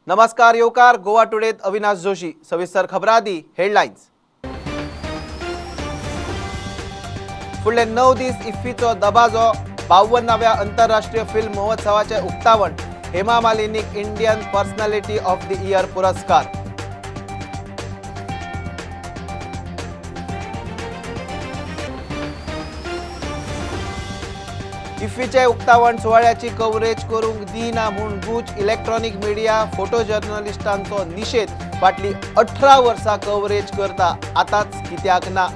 नमस्कार येवकार गोवा टुडेत अविनाश जोशी। सविस्तर खबरां आदी हेडलायन्स। फुडले 9 दीस इफ्फीचो दबाजो। 52व्या आंतरराष्ट्रीय फिल्म महोत्सवाचे उक्तावण। हेमा मालिनीक Indian personality of the year पुरस्कार। इफ्फीचे उक्तावण सुवाळ्याची कव्हरेज करूंक दिना म्हूण गुज इलेक्ट्रॉनिक मिडिया फोटो जर्नलिस्टांचो निषेध। फाटली 18 वर्सां कव्हरेज करता, आतांच कित्याक ना?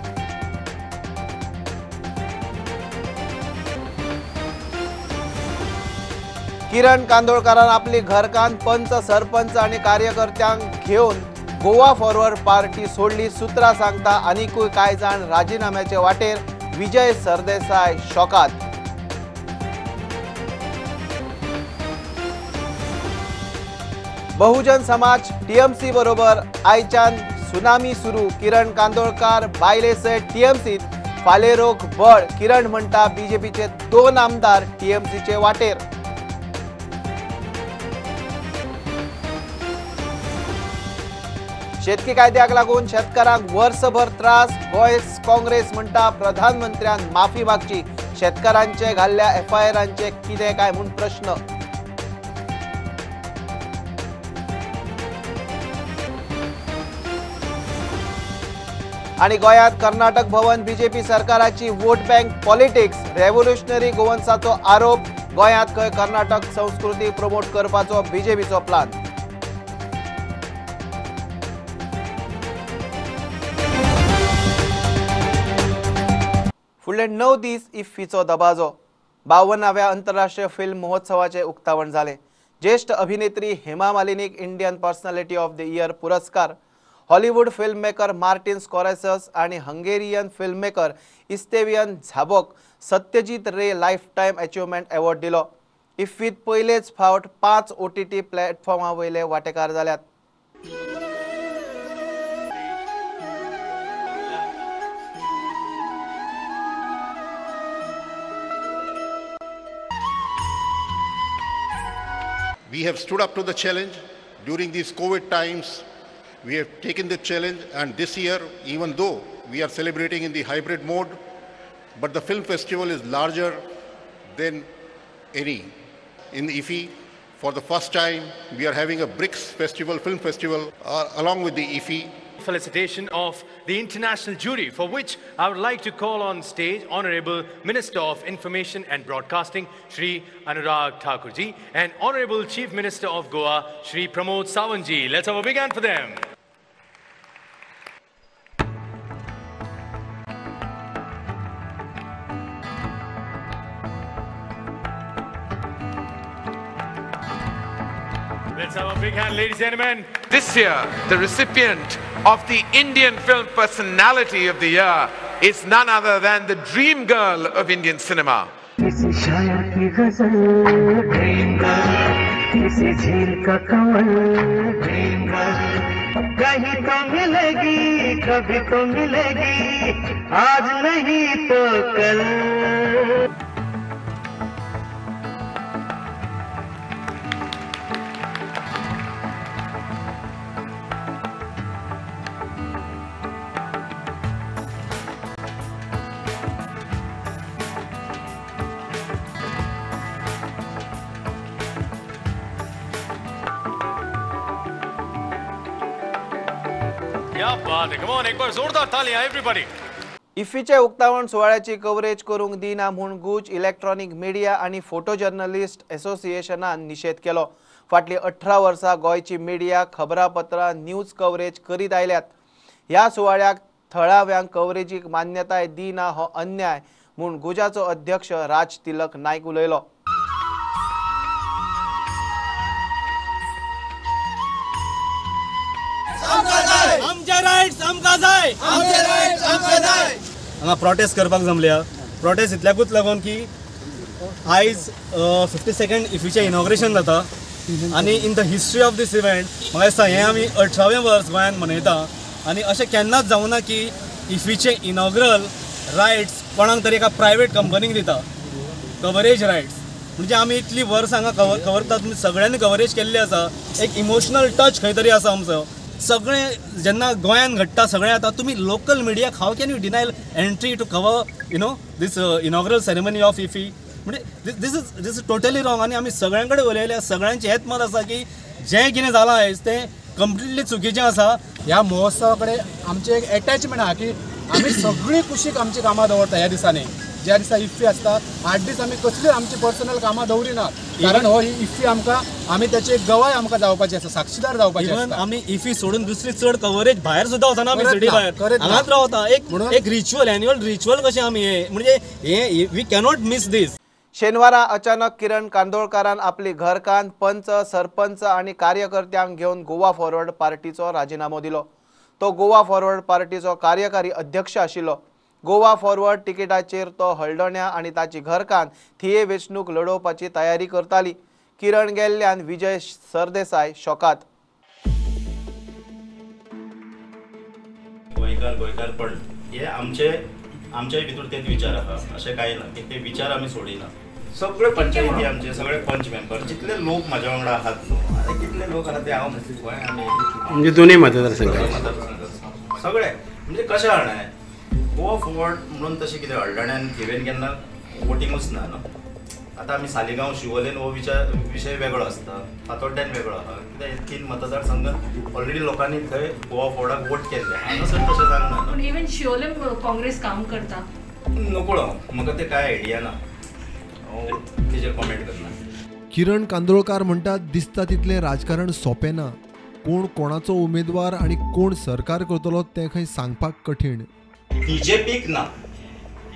किरण कांदोळकारान आपली घरकान्न, पंच, सरपंच आनी कार्यकर्त्यांक घेवन गोवा फॉरवर्ड पार्टी सोडली। सूत्रां सांगता आनीकूय कांय जाण राजिनाम्याचे वाटेर। विजय सरदेसाय शॉकात। बहुजन समाज टीएमसी बरोबर आयच्यान सुनामी सुरू। किरण कांदोळकार बायले सयत टीएमसीत फालेरोक बळ। किरण म्हणटा बीजेपीचे 2 आमदार टीएमसीचे वाटेर। शेतकी कायद्याक लागून शेतकारांक वर्सभर त्रास। गोंय काँग्रेस म्हणटा प्रधानमंत्र्यान माफी मागची। शेतकारांचे घाल्ल्या एफआयआरांचे कितें काय म्हूण प्रश्न। आनी गोंयांत कर्नाटक भवन बीजेपी सरकाराची वोट बँक पॉलिटिक्स। रेव्होल्युशनरी गोवन्साचो आरोप। गोंयांत खंय कर्नाटक संस्कृती प्रमोट करपाचो बीजेपीचो प्लान। फुडले 9 दीस इफ्फीचो दबाजो। 52व्या आंतरराष्ट्रीय फिल्म महोत्सवाचे उक्तावण जालें। ज्येष्ठ अभिनेत्री हेमा मालिनीक Indian personality of the year पुरस्कार। हॉलिवूड फिल्ममेकर मार्टिन स्कॉर्सेस आणि Hungarian filmmaker Istvan Szabo Satyajit Ray lifetime achievement award दिलो। इफ्फीत पयलेच फावट 5 OTT प्लॅटफॉर्मा वयले वांटेकार जाल्यात। We have stood up to the challenge during these COVID times. We have taken the challenge, and this year, even though we are celebrating in the hybrid mode, but the film festival is larger than any. In IFFI, for the first time, we are having a BRICS festival, film festival, along with the IFFI. Felicitation of the international jury, for which I would like to call on stage Honorable Minister of Information and Broadcasting, Shri Anurag Thakur ji, and Honorable Chief Minister of Goa, Shri Pramod Sawant ji. Let's have a big hand for them. Let's have a big hand, ladies and gentlemen. This year, the recipient of the Indian Film Personality of the Year is none other than the dream girl of Indian cinema. किसी शायर की ghazal, dream girl, किसी झील का Kamal, dream girl, कहीं तो मिलेगी, कभी तो मिलेगी, आज नहीं तो कल। Come on, एक बार जोरदार तालियां एवरीबॉडी। इफ्फीचे उक्तावण सुवाळ्याची कव्हरेज करूंक दिना म्हूण गुज इलेक्ट्रॉनिक मिडिया आनी फोटो जर्नलिस्ट असोसिएशनान निषेध केलो। फाटली 18 वर्सां गोंयची मिडिया खबरापत्रां न्यूज कव्हरेज करीत आयल्यात। ह्या सुवाळ्याक थळाव्यांक कव्हरेजीक मान्यताय दिना हो अन्याय म्हूण गुजाचो अध्यक्ष राज तिलक नायक उलयलो। हांगा प्रोटेस्ट करपाक जमल्या। प्रोटेस्ट इतल्याकूच लागून की आयज 52nd इफ्फीचें इनॉग्रेशन जाता आनी in the history of this event म्हाका दिसता हें आमी 18वें वर्स गोंयांत मनयता आनी अशें केन्नाच जावना की इफ्फीचें इनॉग्रल रायट्स कोणाक तरी एका प्रायवेट कंपनीक दिता, कवरेज रायट्स। म्हणजे आमी इतली वर्सां हांगा कवर करतात, सगळ्यांनी कवरेज केल्ली आसा. एक इमोशनल टच खंय तरी आसा आमचो. सगळें जेन्ना गोंयांत घडटा सगळें आतां तुमी local मिडियाक how can you deny entry to cover you know this inaugural ceremony of IFFI? म्हणजे this is totally wrong. आनी आमी सगळ्यां कडेन उलयल्या, सगळ्यांचें हेंच मत आसा की जें कितें जालां आयज तें कंप्लिटली चुकीचें आसा. ह्या महोत्सवा कडेन आमचें एक एटॅचमेंट आहा की आमी सगळीं कुशीक आमचीं कामां दवरता. ह्या दिसांनी ज्या दिसा इफ्फी आसता 8 दीस आमी कसलीच आमची पर्सनल कामां दवरिनात, कारण हो ही इफ्फी आमकां आमी त्याची एक गवाय आमकां जावपाची आसा, साक्षीदार जावपाची आसता. आमी इफ्फी सोडून दुसरी चड कवरेज भायर सुद्दां वचना, आमी सिटी भायर हांगाच रावता. एक रिच्युअल, एन्युअल रिच्युअल कशें आमी हे म्हणजे हे we cannot miss दीस. शेनवारा अचानक किरण कांदोळकारान आपली घरकान्न, पंच, सरपंच आनी कार्यकर्त्यांक घेवन गोवा फॉरवर्ड पार्टीचो राजिनामो दिलो. तो गोवा फॉरवर्ड पार्टीचो कार्यकारी अध्यक्ष आशिल्लो. गोवा फॉरवर्ड तिकेटाचेर तो हळदोण्या आनी ताची घरकान्न थिये वेंचणूक लडोवपाची तयारी करताली. किरण गेल्ल्यान विजय सरदेसाय शॉकात. गोंयकार गोंयकारपण हे आमचे आमच्या भितर तेच विचार आहा, अशें कांय ना की ते विचार आमी सोडिना. सगळे पंचायती आमचे सगळे पंच मेंबर जितले लोक म्हाज्या वांगडा आहात न्हू, आनी कितले लोक आहात ते हांव गोंय आमी म्हणजे दोनूय मतदारसंघ सगळे म्हणजे कशें जाणा गोवा फॉरवर्ड म्हणून तशें कितें हळदण्यान थिवेन केन्ना वोटिंगूच ना न्हू. आतां आमी सालिगांव शिवोलेन हो विचार विशय वेगळो आसता, फातोड्ड्यान वेगळो आहा. कित्याक 3 मतदारसंघात ऑलरेडी लोकांनी थंय गोवा फॉरवर्डाक वोट केल्ले हांगासर तशें जावंक ना. पूण इवन शिवोलेम काँग्रेस काम करता नकळो हांव, म्हाका तें कांय आयडिया ना, हांव तेजेर कॉमेंट करना. किरण कांदोळकार म्हणटात दिसता तितलें राजकारण सोंपें ना. कोण कोणाचो उमेदवार आनी कोण सरकार करतलो तें खंय सांगपाक कठीण. बीजेपीक ना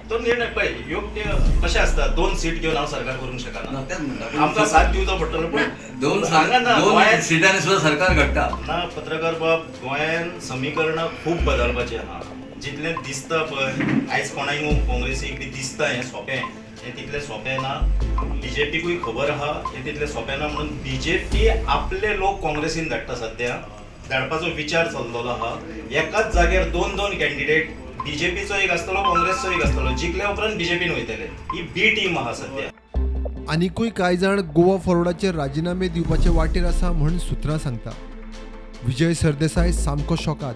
तो निर्णय पळय योग्य कशें आसता. 2 सीट घेवन हांव सरकार करूंक शकना, आमकां साथ दिवचो पडटलो. पूण 2 सिटांनी सुद्दां सरकार घडटा ना. पत्रकार बाब, गोंयान समीकरणां खूब बदलपाचें आहा. जितलें दिसता पळय आयज कोणाक काँग्रेसीक बी दिसता हें सोंपें, हें तितलें सोंपें ना. बीजेपीकूय खबर आहा हें तितलें सोंपें ना, म्हणून बीजेपी आपले लोक काँग्रेसीन धाडटा. सद्या धाडपाचो विचार चल्लेलो आहा. एकाच जाग्यार 2-2 कॅन्डिडेट, बीजेपीचो एक आसतलो, काँग्रेसचो एक आसतलो, जिखल्या उपरांत बीजेपीन वयतले. ही बी टीम आहा सद्या. आनिकूय कांय जाण गोवा फॉरवर्डाचेर राजिनामे दिवपाचे वाटेर आसा म्हूण सुत्रां सांगता. विजय सरदेसाय सामको शॉकाद.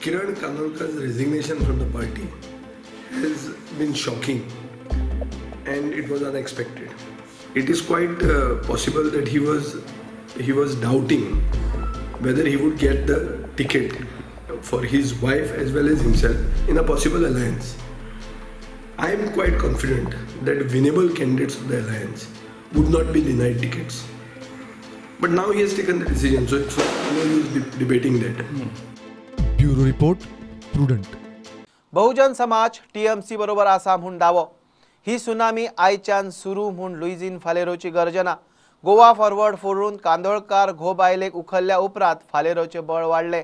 Kiran Kandolkar's resignation from the party has been shocking and it was unexpected. It is quite possible that he was doubting whether he would get the ticket for his wife as well as himself in a possible alliance. I am quite confident that winnable candidates of the alliance would not be denied tickets. But now he has taken the decision, so it's no use debating that. Bureau report, Prudent. Bahujan Samaj TMC बरोबर आसा म्हूण दावो. ही tsunami आयच्यान सुरू म्हूण लुईझिन फालेरोची गर्जना. Goa forward फोडून कांदोळकार घो बायलेक उखल्ल्या उपरांत फालेरोचे बळ वाडले.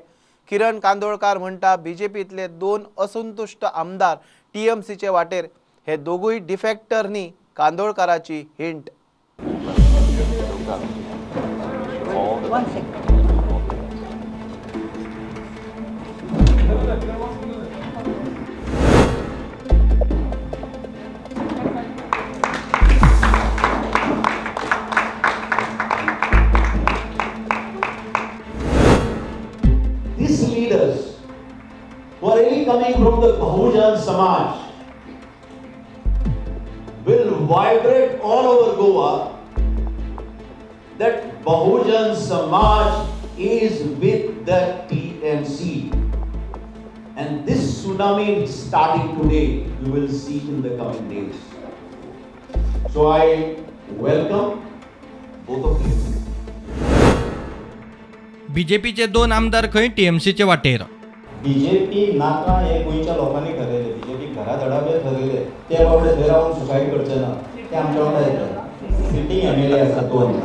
किरण कांदोळकार म्हणटा बीजेपीतले 2 असंतुष्ट आमदार टीएमसीचे वाटेर. हे दोगूय डिफेक्टर न्ही, कांदोळकाराची hint. These leaders who are really coming from the Bahujan Samaj will vibrate all over Goa that Bahujan Samaj is with the TMC. And this tsunami starting today, you will see in the coming days. So I welcome both of you. बीजेपीचे 2 आमदार खंय टीएमसीचे वाटेर. BJP नाका हे गोंयच्या लोकांनी ठरयले. BJP घरा धडावे ठरयले ते बाबडे थंय रावन सुसायड करचे ना, ते आमच्या वांगडा येतले. सिटींग एमएलए आसा 2 ना,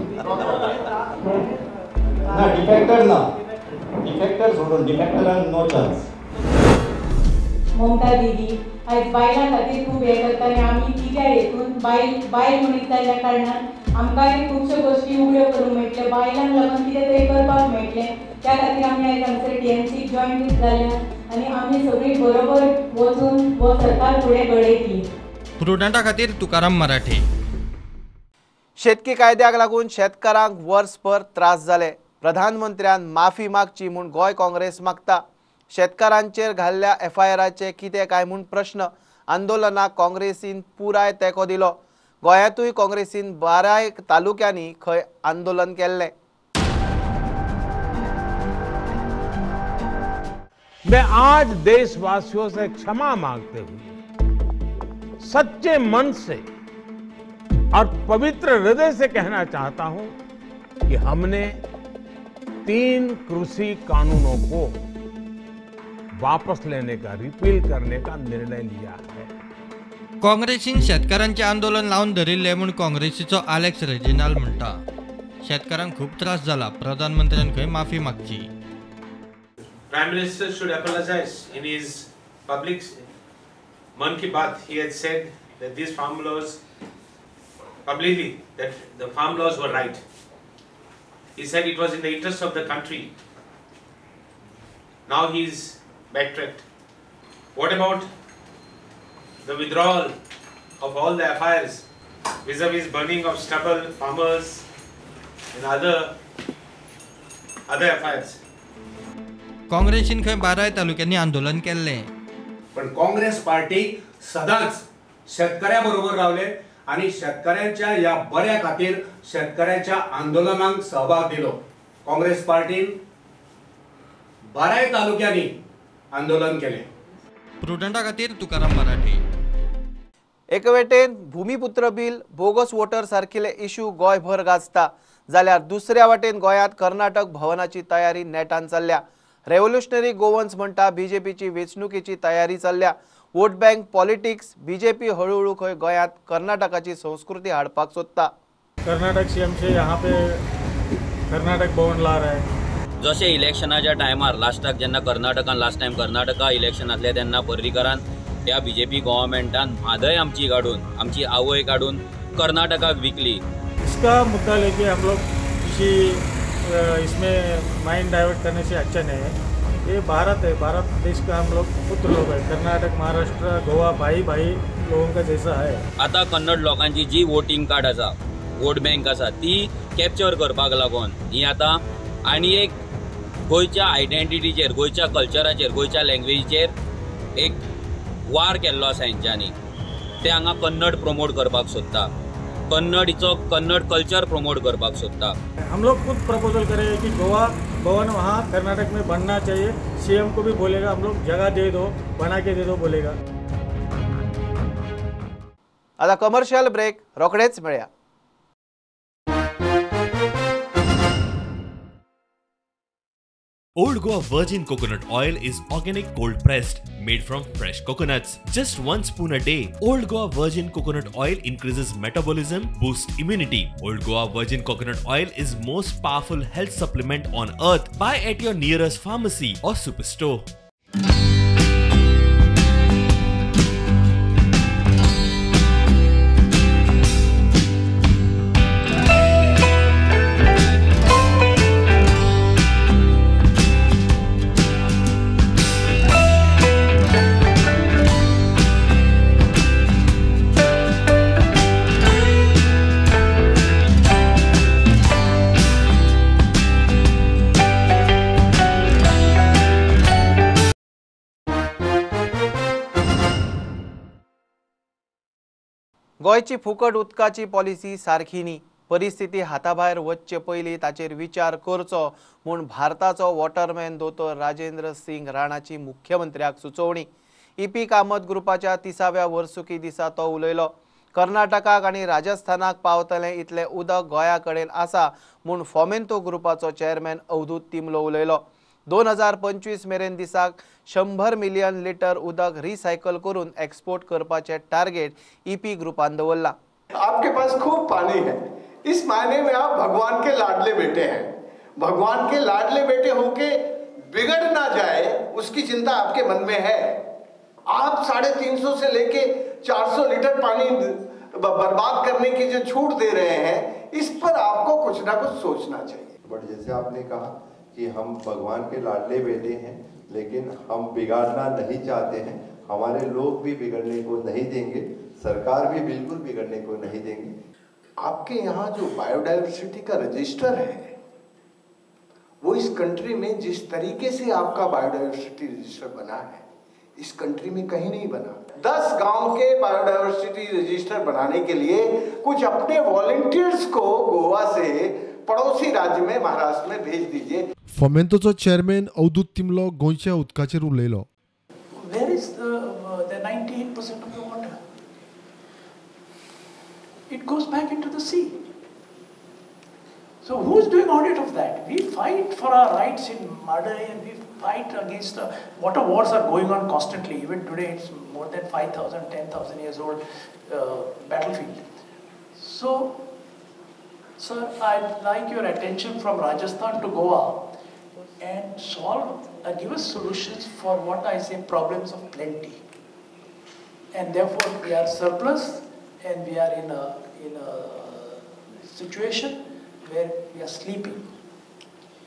डिफेक्टर ना, डिफेक्टर सोडून डिफेक्टरांक नो चान्स. ममता दीदी आयज बायलां खातीर खूब हें करता आनी आमी तिच्या हेतून बायल बायल मनीस जाल्ल्या कारणान आमकांय खुबश्यो गोश्टी उगड्यो करूंक मेळटल्यो, बायलांक लागून कितें तरी करपाक मेळटलें. त्या खातीर आमी आयज हांगसर टीएमसीक जॉयन जाल्या आनी आमी सगळीं बरोबर वचून हो सरकार फुडें घडयतली. प्रुडंटा खातीर तुकाराम मराठे. शेतकी कायद्याक लागून शेतकारांक वर्सभर त्रास जाले. प्रधानमंत्र्यान माफी मागची म्हूण गोंय काँग्रेस मागता. शेतकारांचेर घाल्ल्या एफआयआराचे कितें काय म्हूण प्रश्न. आंदोलनाक काँग्रेसीन पुराय तेंको दिलो. गोंयांतूय काँग्रेसीन 12 तालुक्यांनी खंय आंदोलन केल्लें. मैं आज देशवासियों से क्षमा मांगते हुए सच्चे मन से और पवित्र हृदय से कहना चाहता हूं कि हमने 3 कृषि कानूनों को वापस लेने का, रिपील करने का निर्णय लिया है. काँग्रेसीन शेतकारांचें आंदोलन लावन धरिल्लें म्हूण काँग्रेसीचो आलेक्स रेजिनाल म्हणटा. शेतकारांक खूब त्रास जाला, प्रधानमंत्र्यान खंय माफी मागची. Prime Minister should apologize. In his public Man Ki Baat, he had said that these farm laws, publicly, that the farm laws were right. He said it was in the interest of the country. Now he is backtracked. What about the withdrawal of all the FIRs vis-a-vis burning of stubble, farmers and other FIRs? काँग्रेसीन खंय 12 तालुक्यांनी आंदोलन केल्लें. पण Congress party सदांच शेतकऱ्या बरोबर रावले आणि शेतकऱ्यांच्या या बऱ्या खातीर शेतकऱ्यांच्या आंदोलनाक सहभाग दिलो. काँग्रेस पार्टीन 12 तालुक्यांनी आंदोलन केलें. प्रुडंटा खातीर तुकाराम मराठे. एके वटेन भूमिपुत्र बिल, बोगस वोटर सारकिले इश्यू गोंयभर गाजता, जाल्यार दुसऱ्या वाटेन गोंयांत कर्नाटक भवनाची तयारी नेटान चल्ल्या. रेव्होल्युशनरी गोवन्स म्हणटा बीजेपीची वेंचणुकेची तयारी चल्ल्या. वोट बँक पॉलिटिक्स बीजेपी हळूहळू खंय गोंयांत कर्नाटकाची संस्कृती हाडपाक सोदता. कर्नाटक सीएम से यहाँ पे कर्नाटक भवन ला रहा है. जशें इलेक्शनाच्या टायमार लास्टाक जेन्ना कर्नाटकान लास्ट टायम कर्नाटका इलेक्शन आसलें तेन्ना पर्रीकारान त्या बीजेपी गव्हर्मेंटान म्हादय आमची काडून, आमची आवय काडून कर्नाटकाक विकली. इसका मुद्दा लेके हम लोग किसी इसमें माइंड डाइवर्ट करने से अच्छा नहीं है. ये भारत है, भारत देश का हम लोग पुत्र लोग है. कर्नाटक, महाराष्ट्र, गोवा भाई भाई लोगों का जैसा है. आता कन्नड लोकांची जी वोटिंग कार्ड आसा, वोट बँक आसा, ती कॅप्चर करपाक लागून ही आतां आनी एक गोंयच्या आयडेंटिटीचेर, गोंयच्या कल्चराचेर, गोंयच्या लँग्वेजीचेर एक वार केल्लो आसा हेंच्यांनी. ते हांगा कन्नड प्रमोट करपाक सोदता, कन्नडीचो कन्नड कल्चर प्रमोट करपाक सोदता. हम लोग खुद प्रपोजल करेंगे कि गोवा भवन वहाँ कर्नाटक में बनना चाहिए. सीएम को भी बोलेगा हम लोग जगह दे दो, बना के दे दो बोलेगा. आता कमर्शियल ब्रेक, रोखडेच मेळया. Old Goa Virgin Coconut Oil is organic cold pressed, made from fresh coconuts. Just 1 spoon a day. Old Goa Virgin Coconut Oil increases metabolism, boosts immunity. Old Goa Virgin Coconut Oil is most powerful health supplement on earth. Buy at your nearest pharmacy or superstore. गोंयची फुकट उदकाची policy सारखी न्ही. परिस्थिती हाताभायर वचचे पयलीं ताचेर विचार करचो म्हूण भारताचो वॉटरमॅन दोतोर राजेंद्र सिंग राणाची मुख्यमंत्र्याक सुचोवणी. ईपी कामत ग्रुपाच्या 30व्या वर्सुकी दिसा तो उलयलो. कर्नाटकाक आनी राजस्थानाक पावतलें इतलें उदक गोंया कडेन आसा म्हूण फोमेंतो ग्रुपाचो चेअरमॅन अवधूत तिमलो उलयलो. 2025 मेरेन दिसाक 100 मिलियन लिटर उदक रिसायकल करून एक्सपोर्ट करपाचे टार्गेट ईपी ग्रुपान दवरला. आपके पास खूब पानी है, इस मायने में आप भगवान के लाडले बेटे हैं. भगवान के लाडले बेटे होके बिगड़ ना जाए उसकी चिंता आपके मन में है. आप 350 से लेके 400 लीटर पानी बर्बाद करने की जो छूट दे रहे हैं, इस पर आपको कुछ ना कुछ सोचना चाहिए. बट जैसे आपने कहा कि हम भगवान के लाडले बेटे हैं, लेकिन हम बिगाड़ना नहीं चाहते हैं. हमारे लोग भी बिगड़ने को नहीं देंगे, सरकार भी बिल्कुल बिगड़ने को नहीं देंगे. आपके यहाँ जो बायोडाइवर्सिटी का रजिस्टर है वो इस कंट्री में जिस तरीके से आपका बायोडाइवर्सिटी रजिस्टर बना है इस कंट्री में कहीं नहीं बना। 10 गांव के बायोडाइवर्सिटी रजिस्टर बनाने के लिए कुछ अपने वॉलंटियर्स को गोवा से पड़ोसी राज्य में महाराष्ट्र में भेज दीजिए। फोमेंतोचो चेअरमॅन अवधूत तिमलो गोंयच्या उदकाचेर उलयलो। Where is the 98% of the water? It goes back into the sea. So who's doing audit of that? We fight for our rights in Madai and we fight against the water wars are going on constantly. Even today it's more than 5,000, 10,000 years old battlefield. So, sir, I'd like your attention from Rajasthan to Goa and solve, give us solutions for what I say problems of plenty. And therefore we are surplus and we are in a situation where we are sleeping.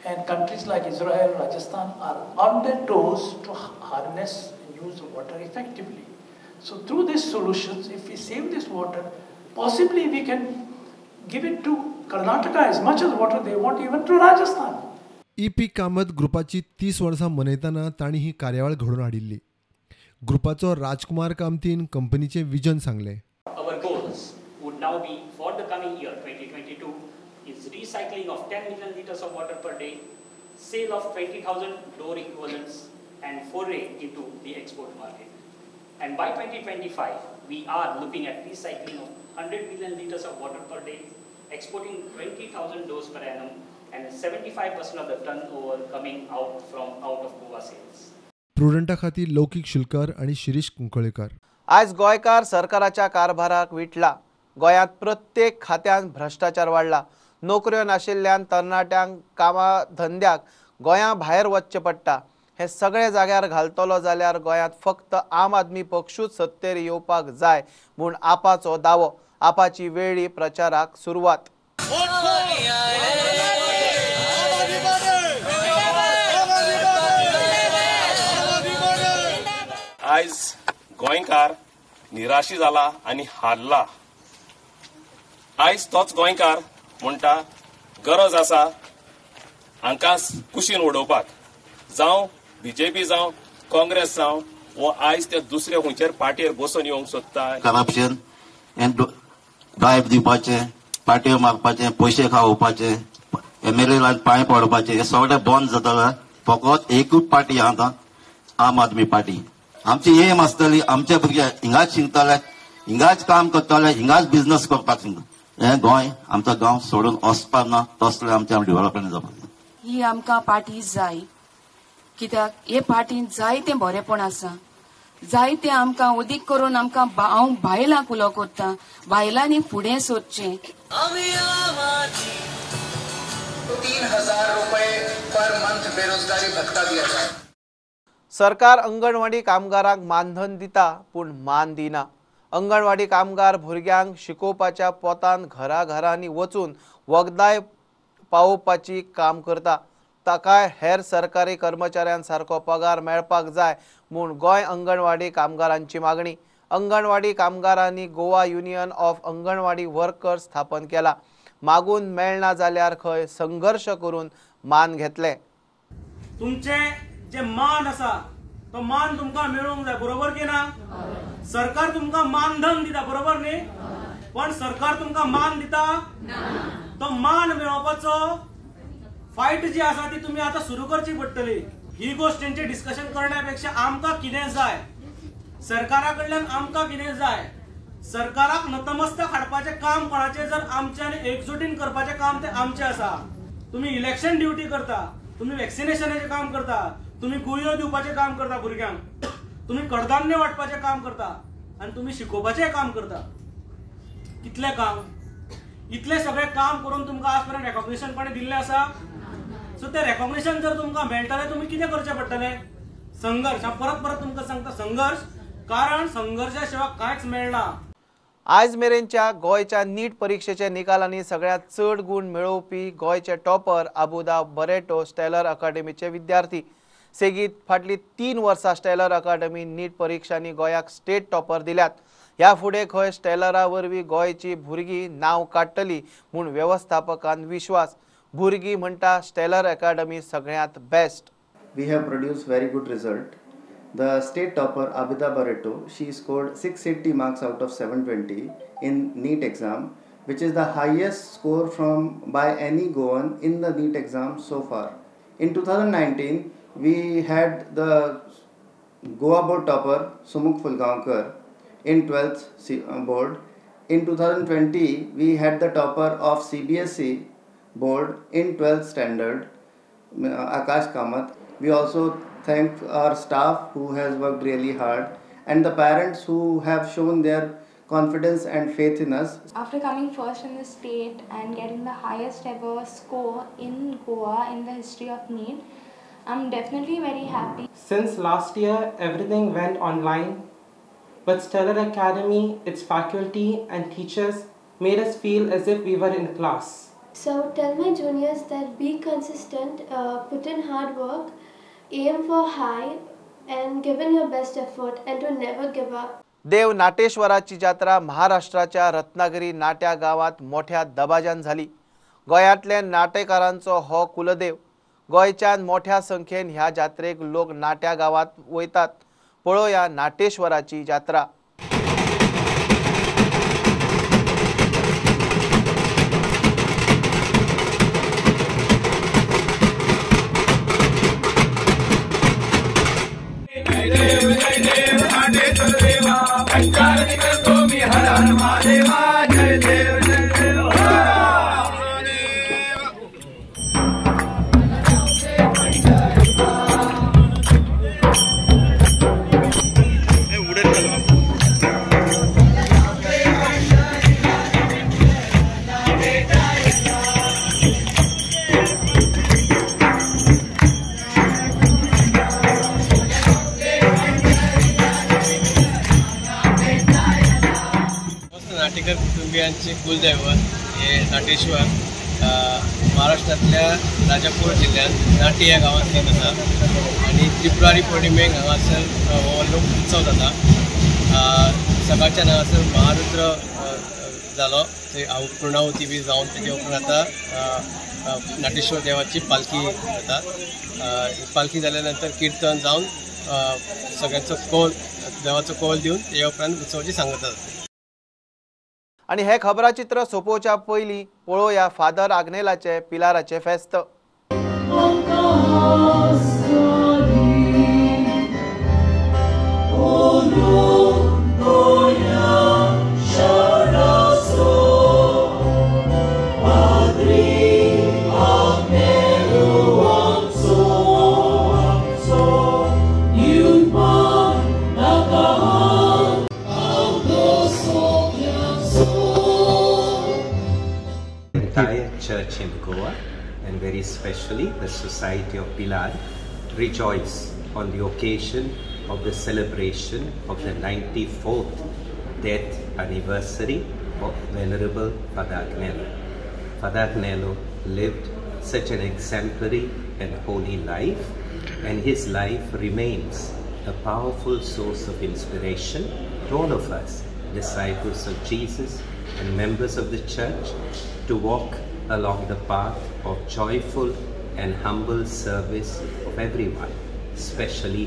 And countries like Israel, Rajasthan are on their toes to harness and use the water effectively. So through these solutions, if we save this water, possibly we can give it to Karnataka as much as water they want, even to Rajasthan. EP Kamat ग्रुपाची 30 वर्सां मनयतना तांणी ही कार्यावळ घडोवन हाडिल्ली। ग्रुपाचो राजकुमार कामतीन कंपनीचें vision सांगलें। Our goals would now be for the coming year 2022 is recycling of 10 million liters of water per day, sale of 20,000 door equivalents and foray into the export market. And by 2025, we are looking at recycling of 100 million liters of water per day, exporting 20,000 doors per annum and 75% of the turnover coming out from out of Goa sales. प्रुडंटा खातीर लौकीक शुल्कर आनी शिरीष कुंकळेकर। आयज गोंयकार सरकाराच्या कारभाराक विटला। गोंयांत प्रत्येक खात्यान भ्रष्टाचार वाडला। नोकऱ्यो नाशिल्ल्यान तरणाट्यांक कामा धंद्याक गोंया भायर वचचें पडटा। हे सगळे जाग्यार घालतलो जाल्यार गोंयांत फक्त आम आदमी पक्षूच सत्तेर येवपाक जाय म्हूण आपाचो दावो। आपाची वेळी प्रचाराक सुरवात। आयज गोंयकार निराशी जाला आनी हारला। आयज तोच गोंयकार म्हणटा गरज आसा हांकां कुशीन उडोवपाक, जावं बीजेपी जावं काँग्रेस जावं, वो आयज ते दुसऱ्या खंयचेर पार्टीर बसून येवंक सोदता। करप्शन हें ड्रायव्ह दिवपाचें, पार्ट्यो मारपाचें, पयशे खावोवपाचे, एमएलए पांय पडपाचे, हें सगळें बंद जातलें। फकत एकूच पार्टी आहा आतां, आम आदमी पार्टी। आमची एम आसतली आमचे भुरगे हिंगाच शिकतले, हिंगाच काम करतले, हिंगाच बिझनस करपाक शिकतले। हें गोंय आमचो गांव सोडून वचपाक ना, तसलें आमचें डेव्हलपमेंट जावपाक। ही आमकां पार्टी जाय, कित्याक हे पार्टीन जायतें बरेंपण आसा, जायतें आमकां उदीक करून आमकां हांव बायलांक उलो करता, बायलांनी फुडें सरचें। 3,000 रुपये पर मंथ बेरोजगारी भत्ता दिया जाए। सरकार अंगणवाडी कामगारांक मानधन दिता पूण मान दिना। अंगणवाडी कामगार भुरग्यांक शिकोवपाच्या पोतान घरा घरांनी वचून वखदाय पावोवपाची काम करता। ताकाय हेर सरकारी कर्मचाऱ्यां सारको पगार मेळपाक जाय म्हूण गोंय अंगणवाडी कामगारांची मागणी। अंगणवाडी कामगारांनी Goa union of anganwadi workers स्थापन केला। मागून मेळना जाल्यार खंय संघर्श करून मान घेतले। तुमचे जे मान आसा तो मान तुमकां मेळोवंक जाय, बरोबर की ना? सरकार तुमकां मानधन दिता, बरोबर न्ही? पण सरकार तुमकां मान दिता, तो मान मेळोवपाचो फायट जी आसा ती तुमी आतां सुरू करची पडटली। ही गोष्टींचे डिस्कशन करण्यापेक्षा आमकां कितें जाय, सरकारा कडल्यान आमकां कितें जाय, सरकाराक नतमस्तक हाडपाचें काम कोणाचें जर आमचें आनी एकजुटीन करपाचें काम तें आमचें आसा। तुमी इलेक्शन ड्युटी करता, तुमी वॅक्सिनेशनाचें काम करता, तुमी गुळयो दिवपाचें काम करता भुरग्यांक, तुमी कडधान्य वांटपाचें काम करता आनी तुमी शिकोवपाचें काम करता। कितलें काम, इतलें सगळें काम करून तुमकां आज पर्यंत रेकॉग्निशन कोणें दिल्लें आसा? सो तें रेकॉग्निशन जर तुमकां मेळटलें तुमी कितें करचें पडटलें? संघर्श। हांव परत परत तुमकां सांगता संघर्श, कारण संघर्शा शिवाय कांयच मेळना। आयज मेरेनच्या गोंयच्या नीट परिक्षेच्या निकालांनी सगळ्यांत चड गूण मेळोवपी गोंयचे टॉपर आबुदा बरेटो स्टेलर अकादमीचे विद्यार्थी। सेगीत फाटली 3 वर्सां स्टेलर अकादमी नीट परिक्षांनी गोंयाक स्टेट टॉपर दिल्यात। ह्या फुडें खंय स्टेलरा वरवीं गोंयची भुरगीं नांव काडटली म्हूण वेवस्थापकान विश्वास. भुरगीं म्हणटा स्टेलर अकॅडमी सगळ्यांत best. We have produced very good result. The state topper Abida Barreto, she scored 680 marks out of 720 in NEET exam, which is the highest score from by any Goan in the NEET exam so far. In 2019, we had the Goa board topper Sumukh Fulgaonkar in 12th board. In 2020, we had the topper of CBSE board in 12th standard, Akash Kamath. We also thank our staff who has worked really hard and the parents who have shown their confidence and faith in us. After coming first in the state and getting the highest ever score in Goa in the history of NEET, I'm definitely very happy. Since last year, everything went online, but Stellar Academy, its faculty and teachers made us feel as if we were in class. So tell my juniors that be consistent, put in hard work, aim for high and give in your best effort and to never give up. देव नाटेश्वराची जात्रा महाराष्ट्राच्या रत्नागिरी नाट्या गावात मोठ्या दबाज्यान झाली. गोंयांतल्या नाटेकारांचो हो कुलदेव. गोंयच्यान मोठ्या संख्येन ह्या जात्रेक लोक नाट्या गावात वयतात. पळोवया नाटेश्वराची जात्रा. नाटेकर कुटुंबियांचे कुलदैवत हे नाटेश्वर महाराष्ट्रांतल्या राजापूर जिल्ह्यांत नाटे ह्या गांवांत जाता आनी त्रिपुरारी पौर्णिमेक हांगासर हो लोक उत्सव जाता. सकाळच्यान हांगासर महारुद्र जालो, थंय पुर्णाहुती बी जावन तेजे उपरांत आतां नाटेश्वर देवाची पालखी जाता. पालखी जाल्या नंतर किर्तन जावन सगळ्यांचो कौल, देवाचो कौल दिवन तेजे उपरांत उत्सवाची सांगता जाता. आनी हे खबराचित्र सोंपोवच्या पयलीं पळोवया फादर आग्नेलाचे पिलाराचे फेस्त. Entire church in Goa and very especially the Society of Pilar rejoice on the occasion of the celebration of the 94th death anniversary of Venerable Father Agnelo. Father Agnelo lived such an exemplary and holy life, and his life remains a powerful source of inspiration to all of us, disciples of Jesus and members of the church, to walk along the path of joyful and humble service of everyone, especially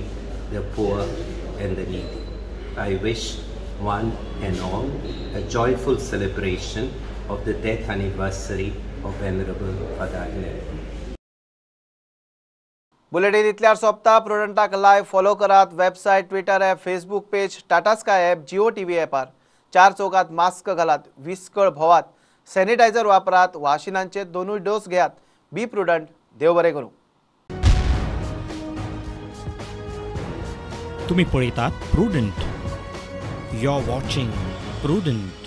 the poor and the needy. I wish one and all a joyful celebration of the death anniversary of Venerable Father Agnelo. Bulletin इतल्यार सोंपता. प्रुडंटाक live follow करात. Website, Twitter app, Facebook page, Tata Sky app, Jio TV ॲपार. चार चौकात mask घालात, विस्कळ भोवात, sanitiser वापरात, वाशिनांचे दोनूय dose घेयात. बी prudent. देव बरें करूं. तुम्ही पळयतात Prudent. You are watching Prudent.